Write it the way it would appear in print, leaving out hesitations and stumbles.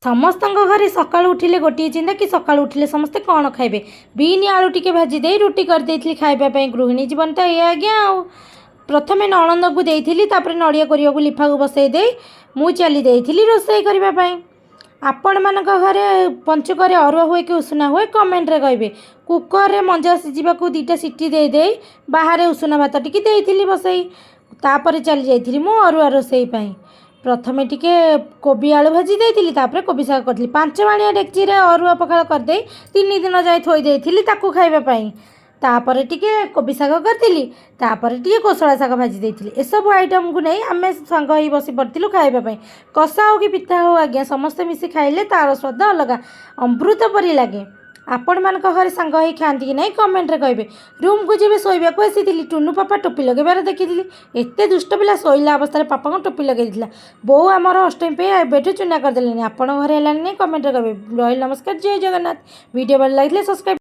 ସମସ୍ତଙ୍କ ଘରେ ସକାଳୁ ଉଠିଲେ ଗୋଟିଏ ଚିନ୍ତା କି ସକାଳୁ ଉଠିଲେ ସମସ୍ତେ କ'ଣ ଖାଇବେ। ବିନ୍ ଆଳୁ ଟିକେ ଭାଜି ଦେଇ ରୁଟି କରିଦେଇଥିଲି ଖାଇବା ପାଇଁ। ଗୃହିଣୀ ଜୀବନ ତ ଏଇଆ ଆଜ୍ଞା। ଆଉ ପ୍ରଥମେ ନଣନ୍ଦକୁ ଦେଇଥିଲି, ତାପରେ ନଡ଼ିଆ କରିବାକୁ ଲିଫାକୁ ବସେଇ ଦେଇ ମୁଁ ଚାଲି ଦେଇଥିଲି ରୋଷେଇ କରିବା ପାଇଁ। ଆପଣମାନଙ୍କ ଘରେ ପଞ୍ଚୁକରେ ଅରୁଆ ହୁଏ କି ଉଷୁନା ହୁଏ, କମେଣ୍ଟରେ କହିବେ। କୁକରରେ ମଞ୍ଜା ସିଝିବାକୁ 2ଟା ସିଟି ଦେଇ ଦେଇ ବାହାରେ ଉଷୁନା ଭାତ ଟିକେ ଦେଇଥିଲି ବସେଇ। ତାପରେ ଚାଲି ଯାଇଥିଲି ମୁଁ ଅରୁଆ ରୋଷେଇ ପାଇଁ। ପ୍ରଥମେ ଟିକେ କୋବି ଆଳୁ ଭାଜି ଦେଇଥିଲି, ତାପରେ କୋବି ଶାଗ କରିଥିଲି। 5 ମାଣିଆ ଡେକ୍ଚିରେ ଅରୁଆ ପଖାଳ କରିଦେଇ 3 ଦିନ ଯାଏ ଥୋଇ ଦେଇଥିଲି ତାକୁ ଖାଇବା ପାଇଁ। ତାପରେ ଟିକେ କୋବି ଶାଗ କରିଥିଲି, ତାପରେ ଟିକେ କୋଶଳା ଶାଗ ଭାଜି ଦେଇଥିଲି। ଏସବୁ ଆଇଟମ୍କୁ ନେଇ ଆମେ ସାଙ୍ଗ ହେଇ ବସି ପଡ଼ିଥିଲୁ ଖାଇବା ପାଇଁ। କଷା ହେଉ କି ପିତା ହେଉ ଆଜ୍ଞା, ସମସ୍ତେ ମିଶି ଖାଇଲେ ତା'ର ସ୍ୱାଦ ଅଲଗା, ଅମୃତ ପରି ଲାଗେ। ଆପଣମାନଙ୍କ ଘରେ ସାଙ୍ଗ ହେଇ ଖାଆନ୍ତି କି ନାହିଁ, କମେଣ୍ଟରେ କହିବେ। ରୁମ୍କୁ ଯେବେ ଶୋଇବାକୁ ଆସିଥିଲି, ଟୁନୁ ପାପା ଟୋପି ଲଗାଇବାର ଦେଖିଥିଲି। ଏତେ ଦୁଷ୍ଟ ପିଲା, ଶୋଇଲା ଅବସ୍ଥାରେ ପାପାଙ୍କୁ ଟୋପି ଲଗାଇ ଦେଇଥିଲା। ବୋଉ ଆମର ଅଷ୍ଟମୀ ପାଇଁ ଏବେଠୁ ଚୁନା କରିଦେଲେଣି। ଆପଣଙ୍କ ଘରେ ହେଲାଣି ନାହିଁ, କମେଣ୍ଟରେ କହିବେ। ରହିଲି, ନମସ୍କାର, ଜୟ ଜଗନ୍ନାଥ। ଭିଡ଼ିଓ ଭଲ ଲାଗିଥିଲେ ସବସ୍କ୍ରାଇବ୍